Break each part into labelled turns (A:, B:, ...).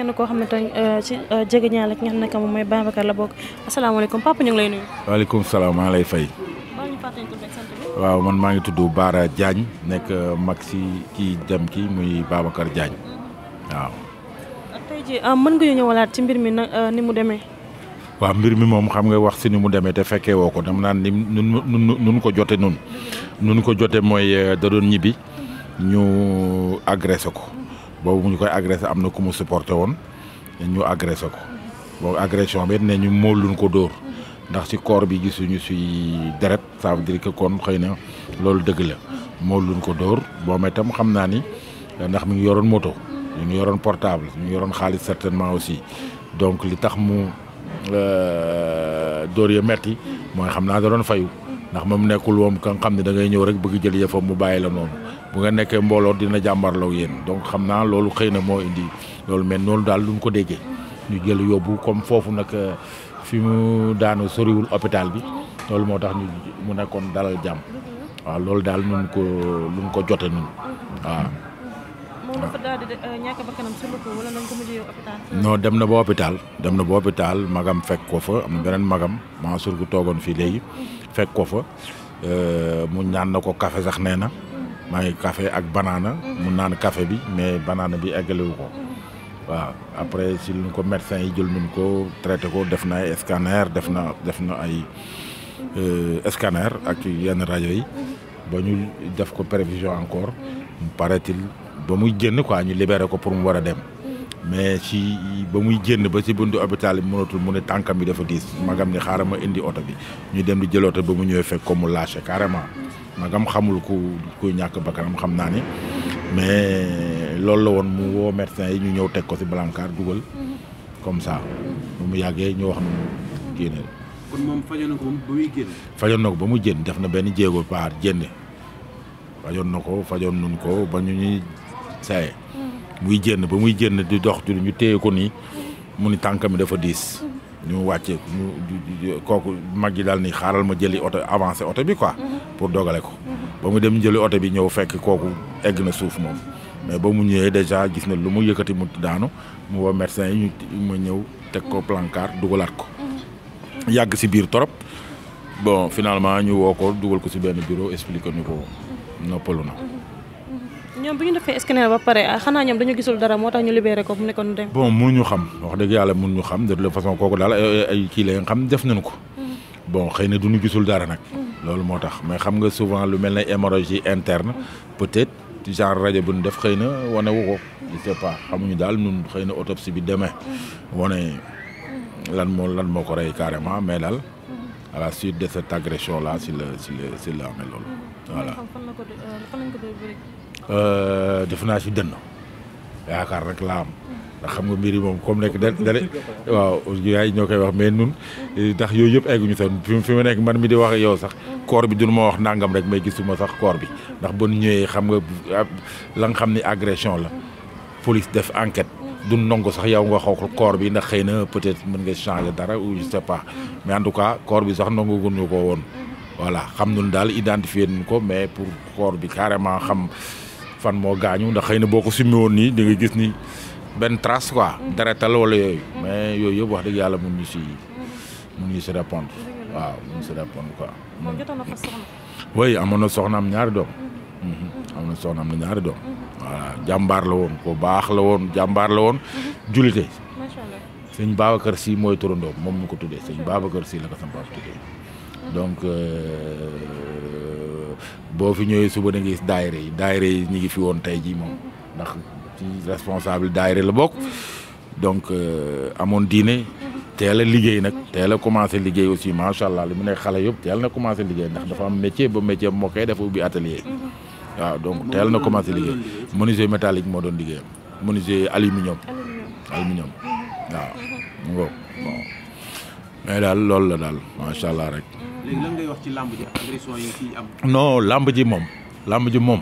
A: kenn koo xam ne tey ci jege ñaale ki nga xam ne moom mooy Babacar la bokk asalaamaaleykum papa ñu ngi lay nuyu.
B: waaleykum salaam maa ngi lay fay. waaw man maa ngi tudd Bara Diagne nekk mag si kii dem ki muy Babacar Diagne waaw.
A: tey jii mën nga ñu ñëwalaat ci mbir mi ni mu demee.
B: waaw mbir mi moom xam nga wax si ni mu demee te fekkee woo ko dama naan ni nun ko jote nun ko jote mooy da doon ñibbi ñu agressé ko boobu ñu koy agressé am na ku mu supporté woon ñu agressé ko boobu agression bi ne ñu mooluñ ko dóor ndax ci corps bi gisuñu si deret ça veut dire que kon xëy na loolu dëgg la mooluñ ko dóor boo ma itam xam naa ni ndax mi ngi yoroon moto mi ngi yoroon portable mi ngi yoroon xaalis certainement aussi donc li tax mu dóor ya metti mooy xam naa da doon fayu ndax moom nekkul woon ka nga xam ne da ngay ñëw rek bëgg jël yëfam mu bàyyi la noonu bu nga nekkee mbooloo dina jàmbarloo yéen donc xam naa loolu xëy na moo indi loolu mais noonu daal luñ ko déggee ñu jël yóbbu comme foofu nag fi mu daanu soriwul hôpital bi loolu moo tax ñu mu nekkoon dalal jàmm waaw loolu daal luñ ko jote nun waaw.
A: moom dafa daal di ñàkk bakkanam sur le coup wala nañ ko mujjee yow hôpital.
B: non dem na ba hôpital magam fekk ko fa am na beneen magam Mansour gu toogoon fii léegi fekk ko fa mu ñaan na ko café sax nee na maa ngi café ak banaana mu naan café bi mais banaana bi eggalewu ko waaw après si luñ ko médecin yi jël nañ ko traité ko def na ay scanner def na ay scanner ak yenn rajo yi ba ñu def ko prévision encore paraît-il ba muy génn quoi ñu libéré ko pour mu war a dem mais si ba muy génn ba si buntu hôpital bi mënatul mu ne tànkam bi dafa diis magam ni xaaral ma indi oto bi ñu dem di jël oto ba mu ñëwee fekk ko mu lâché carrément magam xamul kuy ñàkk bakkanam xam naa ni mais loolu la woon mu woo médecin yi ñu ñëw teg ko si brancard dugal comme ça ba mu yàggee ñu wax na mu génne.
C: kon moom fajoon na ko ba muy génn.
B: fajoon na ko ba mu génn def na benn jéego paar génne fajoon na ko fajoon nun ko ba ñu ñuy saye muy génn ba muy génn di dox ñu téye ko nii mu ni tànkam mi dafa diis ñu wàccee ñu kooku mag yi daal ni xaaral ma jëli oto avancé oto bi quoi pour dogale ko ba mu dem jëli oto bi ñëw fekk kooku egg na suuf moom mais ba mu ñëwee déjà gis na lu mu yëkkati mu daanu mu woo médecin yi ñu ma ñëw teg ko brancard dugalaat ko yàgg si biir torop bon finalement ñu woo ko dugal ko si benn bureau expliqué ñu ko noppalu na.
A: ñoom bu ñu defee scanner ba pare xanaa ñoom dañu gisul dara moo tax ñu libéré ko mu nekkoon dem.
B: bon mënuñu xam wax dëgg yàlla mënuñu xam de toute façon kooku daal ay kii la nga xam def nañu ko. bon xëy na duñu gisul dara nag. loolu moo tax mais xam nga souvent lu mel ne hémorragie interne peut-être genre rajo bu ñu def xëy na wane wu ko je sais pas xamuñu daal ñun xëy na autopsie bi demee wane lan moo ko rey carrément mais daal à la suite de cette agression là si la amee loolu voilà. def naa si dënn yaakaar rek laa am ndax xam nga mbir yi moom comme nekk da waaw yaay ñoo koy wax mais nun ndax yooyu yëpp egguñu sax fi ma nekk man mi di wax ak yow sax corps bi duñu ma wax nangam rek mais gisuma sax corps bi ndax ba nu ñëwee xam nga la nga xam ni agression la police def enquête du ndongo sax yow nga xaw corps bi ndax xëy na peut-être mën nga changer dara ou je sais pas mais en tout cas corps bi sax ndongo guñu ko woon voilà xam nun daal identifier nañ ko mais pour corps bi carrément xam fan moo gaañu ndax xëy na boo ko summi woon nii di nga gis ni benn trace quoi deretal wala yooyu mais yooyu yëpp wax dëgg yàlla mun ñu si répondre waaw mun ñu si répondre quoi.
A: moom jotoon na fa soxna.
B: oui amoon na soxna am ñaari doom. am na soxna am na ñaari doom. voilà jàmbaar la woon ko baax la woon jàmbaar la woon. jullite.
A: macha allah
B: sëñ Babacar Sy mooy turandoom moom ñu ko tuddee sëñ Babacar Sy la ko sama papa tuddee donc. boo fi ñëwee suba da nga gis daayira yi ñu ngi fi woon tey jii moom ndax ci responsable daayira la bokk donc amoon diine teel a liggéey nag teel a commencé liggéey aussi macha allah li mu nekk xale yëpp teel na commencé liggéey ndax dafa am métier ba métier moo koy dafa ubbi atelier waaw donc teel na commencé liggéey menuisier métallique moo doon liggéeyam menuisier aluminium waaw mu ngoog bon mais daal loolu la daal macha allah rek.
C: léegi lan ngay wax ci làmb ji agression yi fii am.
B: non làmb ji moom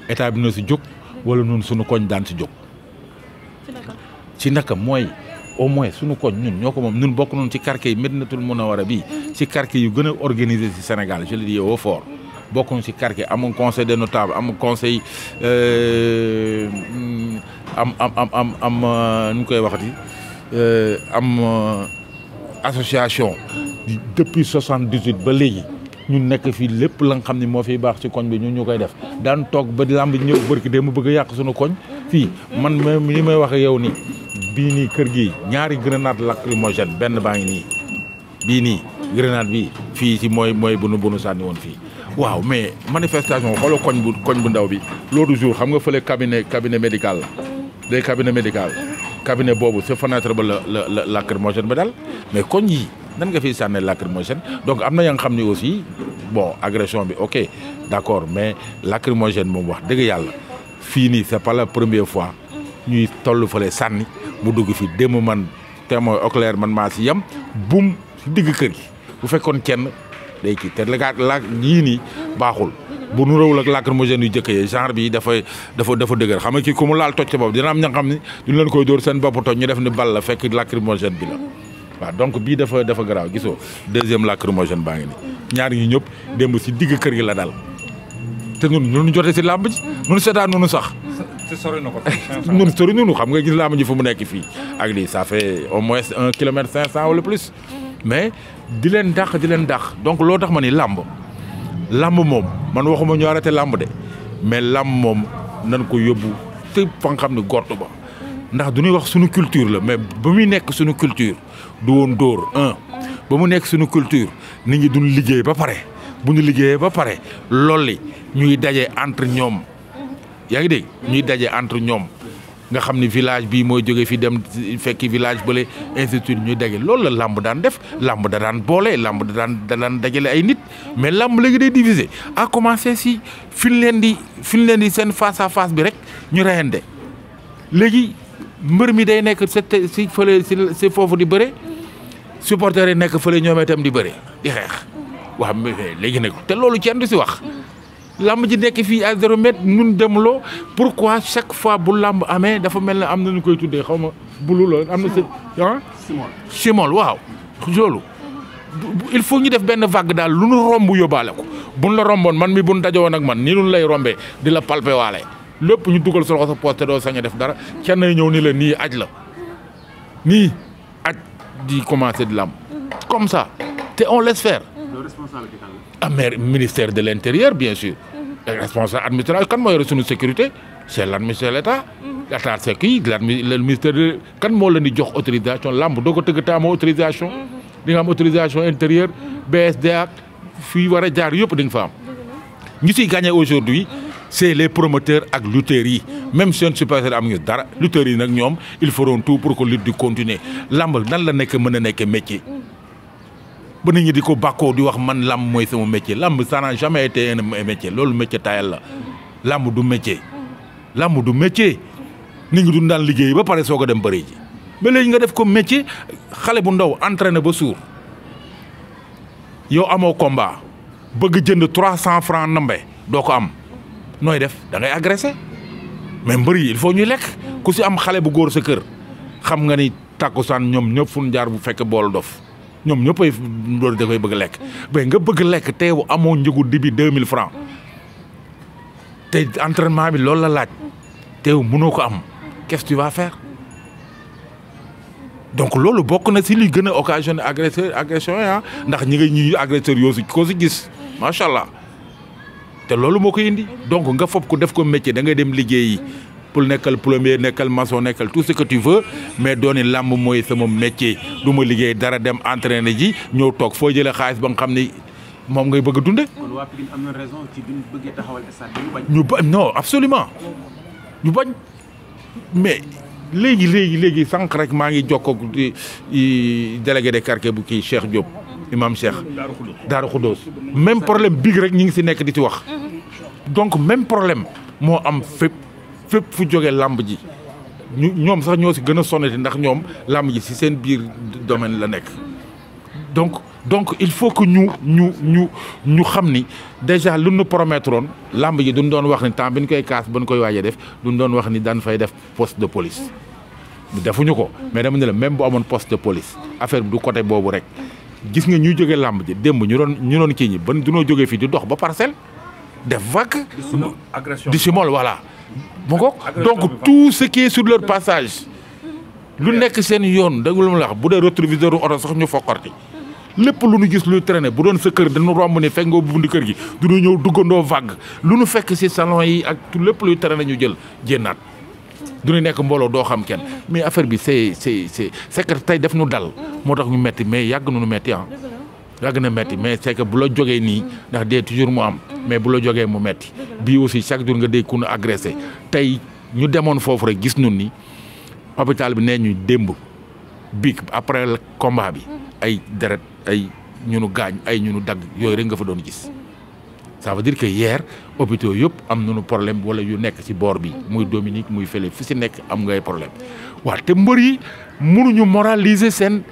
B: état bi na si jóg wala ñun suñu koñ daan si jóg. ci naka mooy au moins suñu koñ ñun ñoo ko moom ñun bokk noonu ci quartier yi Médinatoul Mounawara bii ci quartier yu gën a organisé si Sénégal je le dis au fort bokk nañu si quartier amul conseil des notables amul conseil nu koy waxati association depuis 78 ba léegi ñun nekk fii lépp la nga xam ne moo fiy baax ci koñ bi ñun ñu koy def daan toog ba làmb ñëw bërki de mu bëgg a yàq suñu koñ fii man ni may wax yow nii bii nii kër gi ñaari grenade lacrymogène benn baa ngi nii bii nii grenade bi fii ci mooy bunu sànni woon fii waaw mais manifestation xoolal koñ bu ndaw bi l'autre jour xam nga fële cabinet médical la day cabinet médical cabinet boobu sa fenêtre ba la lacrymogène ba dal mais koñ yi nan nga fiy sànne lacrymogène donc am na ya nga xam ne aussi bon agression bi ok d'accord mais lacrymogène moom wax dëgg yàlla fii nii c'est pas la première fois ñuy toll fële sànni mu dugg fi démb man témoin oculaire man maa si yem bum si digg kër gi bu fekkoon kenn day kii te la yii nii baaxul bu nu rawul ak lacrymogène yu jëkk yi genre bi dafa dëgër xam nga kii ku mu laal toj ca bopp dina am ña nga xam ne duñu leen koy dóor seen bopp toj ñu def ni bal la fekk lacrymogène bi la waaw donc bii dafa garaaw gisoo deuxième lacrymogène baa ngi ni ñaar ñi ñëpp démb si digg kër gi la dal te ñun jotee si làmb ji ñun seetaan nunu sax
D: te sori na ko
B: ñun sori nunu xam nga gis làmb ji fu mu nekk fii ak lii ça fait au moins 1 kilomètre 500 wala plus mais di leen dàq donc loo tax ma ni làmb moom man waxuma ñu arrêté làmb de mais làmb moom nan ko yóbbu te fa nga xam ne gortu ba ndax du ñuy wax suñu culture la mais ba muy nekk suñu culture du woon dóor ba mu nekk suñu culture nit ñi duñ liggéey ba pare bu ñu liggéeyee ba pare loolu ñuy daje entre ñoom yaa ngi dégg ñuy daje entre ñoom nga xam ni village bii mooy jóge fi dem fekki village bële institut ñuy daje loolu la làmb daan def làmb da daan boole làmb da daan dajale ay nit mais làmb léegi day diviser à commencer si fi ñu leen di seen face à face bi rek ñu reyande léegi mbër mi day nekk si fële si foofu di bëre supporters yi nekk fële ñoom itam di bëre di xeex waaw léegi nag te loolu kenn du si wax làmb ji nekk fii à 0 mètre ñun demuloo pourquoi chaque fois bu làmb amee dafa mel ne am na ñu koy tuddee xaw ma bulu la am na simol waaw loolu il faut ñu def benn vague daal lu nu romb yóbbaale ko buñ la romboon man mi buñ dajowoon ak man nii nun lay rombee di la palpé waale lépp ñu dugal sa loxo sa poste doo sañ a def dara kenn ñëw ni la nii aj la nii aj di commencer di làmb comme ça te on laisse faire mais ministère de l'intérieur bien sûr responsable administratif kan moo yore suñu sécurité c'est l'administration de l'État l'État c'est kii le ministère de kan moo leen di jox autorisation làmb doo ko tëgg te amoo autorisation di nga am autorisation intérieure BSDA fii war a jaar yëpp di nga fa am ñu siy gagné aujourd'hui c'est les promoteurs ak lutteurs yi même seen supporters am ñu dara lutteurs yi nag ñoom ils feront tout pour que lutte di continuer làmb nan la nekk mën a nekk métier ba nit ñi di ko bàkkoo di wax man làmb mooy sama métier làmb ça n'a jamais été un métier loolu métier tayal la làmb du métier nit ñi duñ daan liggéey ba pare soog a dem bëri ji mais léegi nga def ko métier xale bu ndaw entraîné ba suur yow amoo combat bëgg jënd 300 francs nambe doo ko am nooy def da ngay agressé mais mbër yi il faut ñuy lekk ku si am xale bu góor sa kër xam nga ni takkusaan ñoom ñëpp fu ñu jaar bu fekk bool dof ñoom ñëppay loolu da koy bëgg lekk mais nga bëgg lekk teewu amoo njëgu dibi 2000 francs te entraînement bi loolu la laaj teewu mënoo ko am qu'est-ce que tu vas faire donc loolu bokk na si li gën a occasionné agression yi ndax ñuy agresseur yoo si ko si gis macha allah te loolu moo ko indi donc nga fopp ko def ko métier da ngay dem liggéeyi pour nekkal plombier nekkal maçon nekkal tout ce que tu veux mais dooni làmb mooy sama métier du ma liggéey dara dem entraîner ji ñëw toog foo jëlee xaalis ba nga xam ni moom ngay bëgg a dunde.
C: kon waa Pikine am na raison ci bi ñu bëggee taxawal stade bi ñu bañ.
B: ñu bañ non absolument ñu bañ mais léegi sànq rek maa ngi jokkoo ak délégué de quartier bu kii Cheikh Diop imam Cheikh. Daaru Khoudoss même problème big rek ñi ngi si nekk di ci wax. donc même problème moo am fépp fu jógee làmb ji ñoom sax ñoo si gën a sonnati ndax ñoom làmb ji si seen biir domaine la nekk donc il faut que ñu xam ni déjà lu ñu promettroon làmb ji duñ doon wax ni temps bi ñu koy kaas ba ñu koy waajee def duñ doon wax ni daan fay def poste de police defuñu ko mais dama ne la même bu amoon poste de police affaire bi du côté boobu rek gis nga ñuy jógee làmb ji démb ñu doon kii ñi ba dunoo jógee fii di dox ba parcelle def vague di simol voilà mu ngoog donc tout ce qui est sur leur passage lu nekk seen yoon dégg lu ma la wax bu dee rétroviseur oto sax ñu fokkarti lépp lu nu gis luy traîner bu doon sa kër dañu romb ni fekk nga bundi kër gi du ñu ñëw duggandoo vague lu nu fekk ci salon yi ak lépp luy traîner ñu jël jénnaat du ñu nekk mbooloo doo xam kenn mais affaire bi c'est que tey def nu dal moo tax ñu metti mais yàgg na nu metti ah yàgg na metti mais c'est que bu la jógee nii ndax dee toujours mu am mais bu la jógee mu metti bii aussi chaque jour nga dégg ku nu agressé tey ñu demoon foofu rek gis nun ni hôpital bi nee ñu démb biig après le combat bi ay deret ay ñu nu gaañ ay ñu nu dagg yooyu rek nga fa doon gis ça veut dire que hier hôpitaux yëpp am nañu problème wala yu nekk ci boor bi muy Dominique muy fële fi ci nekk am ngay problème waaw te mbër yi mënuñu moraliser seen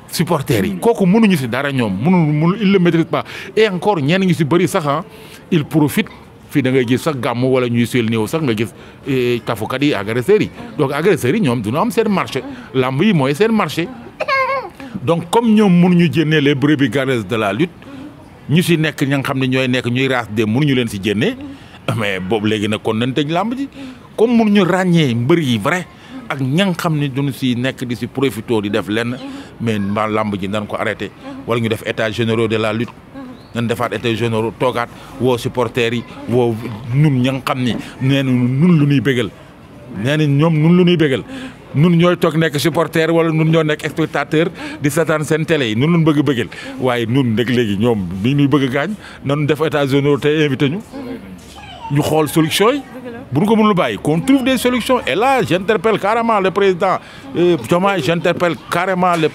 B: supporters yi kooku mënuñu ci dara ñoom mënu il le maîtrise pas et encore ñenn ngi ci bëri sax il profite fii da ngay gis sax gàmm wala ñuy suul néew sax nga gis tafukat yi agresseurs yi donc agresseurs yi ñoom duñu am seen marché lamb yi mooy seen marché donc comme ñoom mënuñu jénnee les brebis galeuses de la lutte ñu ci nekk ña nga xam ne ñooy nekk ñuy raas de mënuñu leen ci jénnee mais boobu léegi nag kon nañ tëj lamb ji comme mënuñu ràññee mbër yi vrai ak ña nga xam ne duñu ci nekk di ci profito di def lenn mais mbaa lamb ji nañ ko arrêté wala ñu def états généraux de la lutte nañ defaat états généraux toogaat woo supporters yi woo nun ña nga xam ni nee na nun lu ñuy bégal nee na ñoom nun lu ñuy bégal nun ñooy toog nekk supporter wala nun ñoo nekk spectateur di seetaan seen télé yi nun luñ bëgg bëggal waaye nun nag léegi ñoom bi ñuy bëgg gaañ nanu def états généraux te invité ñu xool solution yi bu ñu ko mënul bàyyi qu'on trouve des solutions et là j'interpelle carrément le président Diomaye j'interpelle carrément le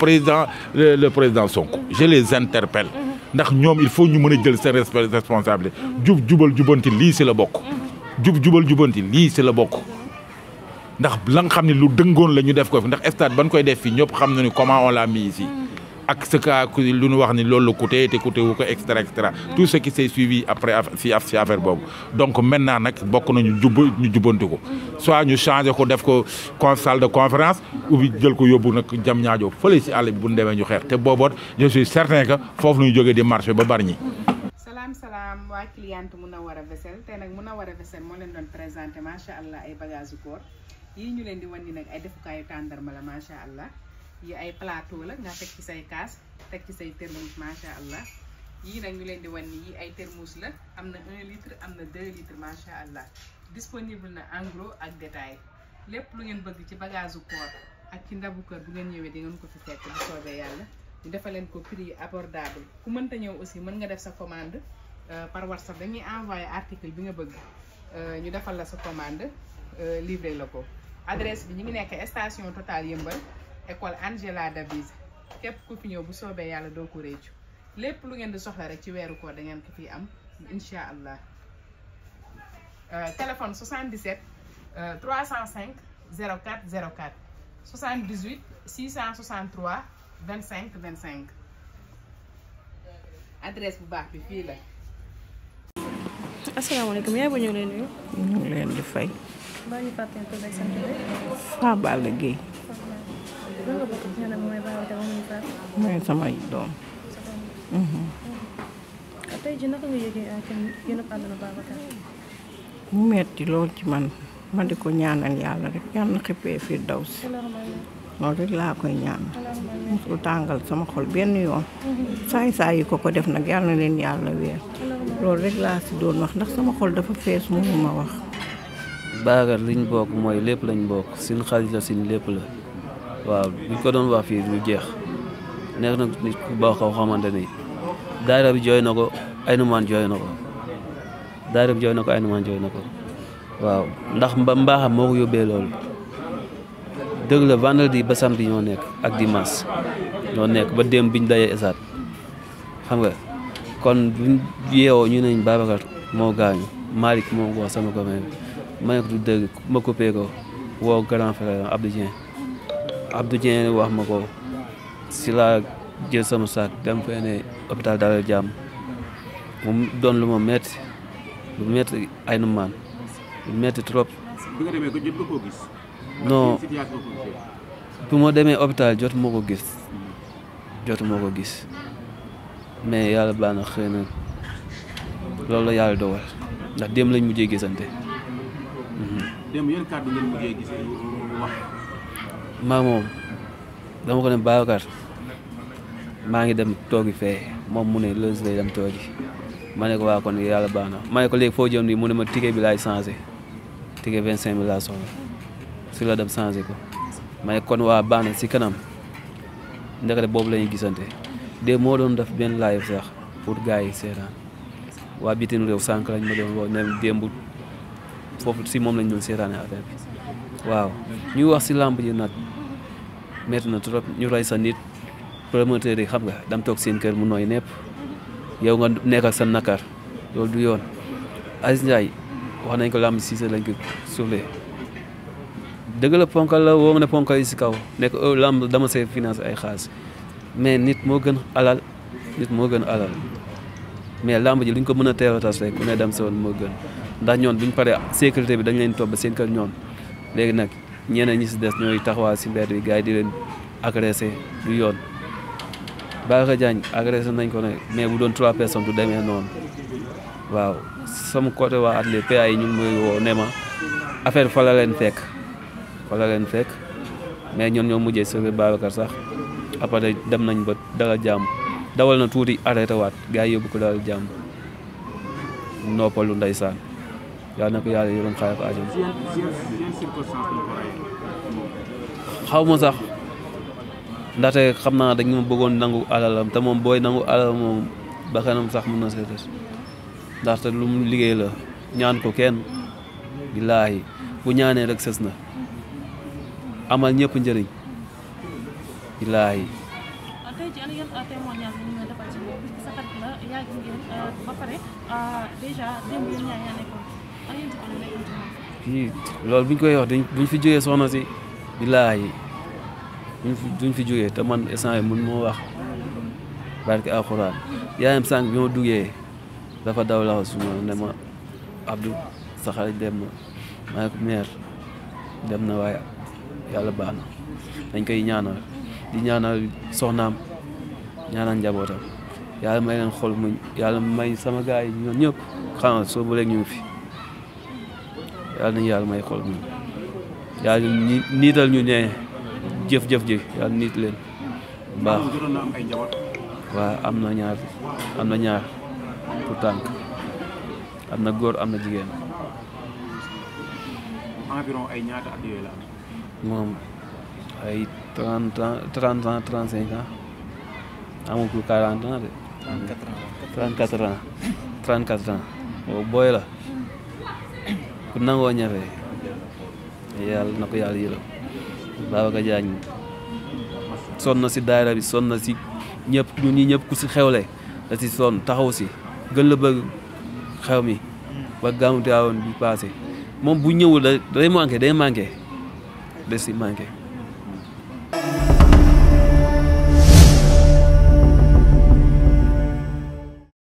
B: président Sonko je les interpelle ndax ñoom il faut ñu mën a jël seen responsabilité jubal jubanti lii ci la bokk jubal jubanti lii ci la bokk ndax la nga xam ne lu dëngoon la ñu def ko fi ndax stade ban koy def fii ñëpp xam nañu comment on l'a mis ici ak ce que lu ñu wax ni loolu la coûté te coûté wu ko extra tout ce qui s'est suivi après si affaire boobu donc maintenant nag bokk nañu ñu jubbanti ko soit ñu changé ko def ko salle de conférence ou bien jël ko yóbbu nag jam ñaajo fële si àll bi bu ñu demee ñu xeex te booboot je suis certain que foofu la ñu jógee di marché ba bari ñi.
D: salaam waa cliente Munawara Vaisselle te nag Munawara Vaisselle moo leen doon présenté macha allah ay bagages yu koor yii ñu leen di wan ni nag ay defukaayu tàndarma la macha allah. yi ay plateau la nga teg ci say kaas teg ci say thermos macha allah yii nag ñu leen di wan ni yi ay thermos la am na 1 litre am na 2 litres macha allah disponible na en gros ak détail lépp lu ngeen bëgg ci bagage u koor ak ci ndabu kër bu ngeen ñëwee di ngeen ko fi fekk bu soobee yàlla ñu defal leen ko prix abordable ku mënta ñëw aussi mën nga def sa commande par WhatsApp dañuy envoyé article bi nga bëgg ñu defal la sa commande livré la ko adresse bi ñu ngi nekk station Total Yëmbal école Angela Davies képp ku fi ñëw bu soobee yàlla doo ko réccu lépp lu ngeen di soxla rek ci weeru koor da ngeen ko fi am incha allah téléphone 77 305 04 04 78 663 25 25 adresse bu baax bi fii la.
A: asalaamaaleykum yaay ba ñu ngi leen nuyu.
E: ñu ngi leen di fay.
A: baa ñu fàttali tur beeg sant bi.
E: Faa Balla Gueye.
A: nga bokk ci ñeneen mooy Babacar moom ñu faat.
E: mooy samay doom.
A: tey jii naka nga yëgee ak yéen a àdduna Babacar.
E: mu metti lool ci man ma di ko ñaanal yàlla rek yàlla na xippee fii daw si. loolu rek laa koy ñaanal. musul tàngal sama xol benn yoon. saay yi ko def nag yàlla na leen yàlla weer. loolu rek laa si doon wax ndax sama xol dafa fees mënuma wax.
F: Babacar liñ bokk mooy lépp lañ bokk suñ xarit la suñ lépp la. waaw buñ ko doon wax fii du jeex nekk na nit ku baax koo xamante ni daayira bi jooy na ko ay numaan jooy na ko daayira bi jooy na ko ay numaan jooy na ko waaw ndax mbaaxam moo ko yóbbee loolu dëgg la vendredi ba samedi ñoo nekk ak dimanche ñoo nekk ba démb biñ dayee esaat xam nga kon buñ yeewoo ñu neñ Babacar moo gaañu Malick moo ko wax sama commune ma ne ko du dëgg ma coupé ko woo grand frère Abdou Dieng wax ma ko si laa jël sama saak dem fee ne hôpital Dalal Jàmm mu doon lu ma metti ay numaan lu metti trop.
C: bi nga demee ko jot nga koo gis.
F: non bu ma demee hôpital jotuma ko gis mais yàlla baax na xëy na loolu la yàlla dogal ndax démb lañ mujjee gisante.
C: démb yéen kàddu ngeen mujjee gis wax.
F: maa moom dama ko ne Babacar maa ngi dem toogi fee moom mu ne lëz lay dem toogi ma ne ko waa kon yàlla baax na ma ne ko léegi foo jëm nii mu ne ma ticket bi laay changé ticket 25 000 laa soxla si la dem changé ko ma ne kon waa baax na si kanam ndekete boobu la ñuy gisante de moo doon def benn live sax pour gars yi seetaan waa bitim réew sànq lañ ma doon woo ne démb foofu si moom lañ doon seetaane affaire bi waaw ñuy wax si làmb ji nag métti na trop ñu rey sa nit promoteur yi xam nga dam toog seen kër mu nooy nepp yow nga nekk ak sa nakar loolu du yoon Aziz Ndiaye wax nañ ko làmb Cissé lañ ko suuflee dëgg la ponkal la woo nga ne ponkal yi si kaw nekk làmb dama see finance ay xaalis mais nit moo gën alal mais làmb ji lu ñu ko mën a teel a tas rek ku ne dem si woon moo gën ndax ñoon buñ paree sécurité bi dañ leen topp ba seen kër ñoon léegi nag ñeneen ñi si des ñooy taxawaa si mbedd bi gars yi di leen agressé du yoon Babacar Diagne agressé nañ ko ne mais bu doon 3 personnes du demee noonu waaw sama côté waa atelier PA yi ñu ngi may woo ne ma affaire fa la leen fekk mais ñoom ñoo mujjee sauvé Babacar sax après dem nañ ba dala jàmm dawal na tuuti arrêté waat gars yi yóbbu ko dala jàmm noppalu ndeysaan yàlla na ko yàlla yërëm xaar ko àjjana xaw ma sax ndaxte xam naa dañ ma bëggoon nangu alalam te moom booy nangu alalam moom bakkanam sax mën na seetes ndaxte lu mu liggéey la ñaan ko kenn billaahi bu ñaanee rek sës na amal ñëpp njëriñ billaahi
A: tey ci ana yan témoignage ñu mën a defal ci moom sa xarit la yàgg ngeen ba pare déjà démb yéen ñaar yaa nekkoon ak yéen ci nekkoon ci moom
F: fii loolu buñ koy wax buñ fi jógee soxna si billaahi duñ fi jógee te man instant yi mun moo wax barke alxuraan yaayam sànq bi ma duggee dafa daw la suma ne ma Abdou sa xarit dem na maa ne ko meer dem na waaye yàlla baax na dañ koy ñaanal di ñaanal soxnaam ñaanal njabootam yàlla may leen xol muñ yàlla may sama gars yi ñoom ñëpp xam nga soo bu léegi ñu ngi fi yàlla nañu yàlla may xol muñ yàlla niital ñu ne jëf-jëf ji yàlla niit leen baax waaw am na ñaar pour tànk am na góor am na jigéen
C: environ ay ñaata at yooyu la am
F: moom ay 30 ans 35 ans amul plus 40 ans de 34 ans boobu booy la ku nangoo ñafe yàlla na ko yàlla yërëm Babacar Diagne sonn na si daayira bi sonn na si ñëpp ñun ñi ñëpp ku si xewle da si sonn taxaw si gën la bëgg xew mi ba gàmmu Tiwaawan bi passé moom bu ñëwul day manqué da si manqué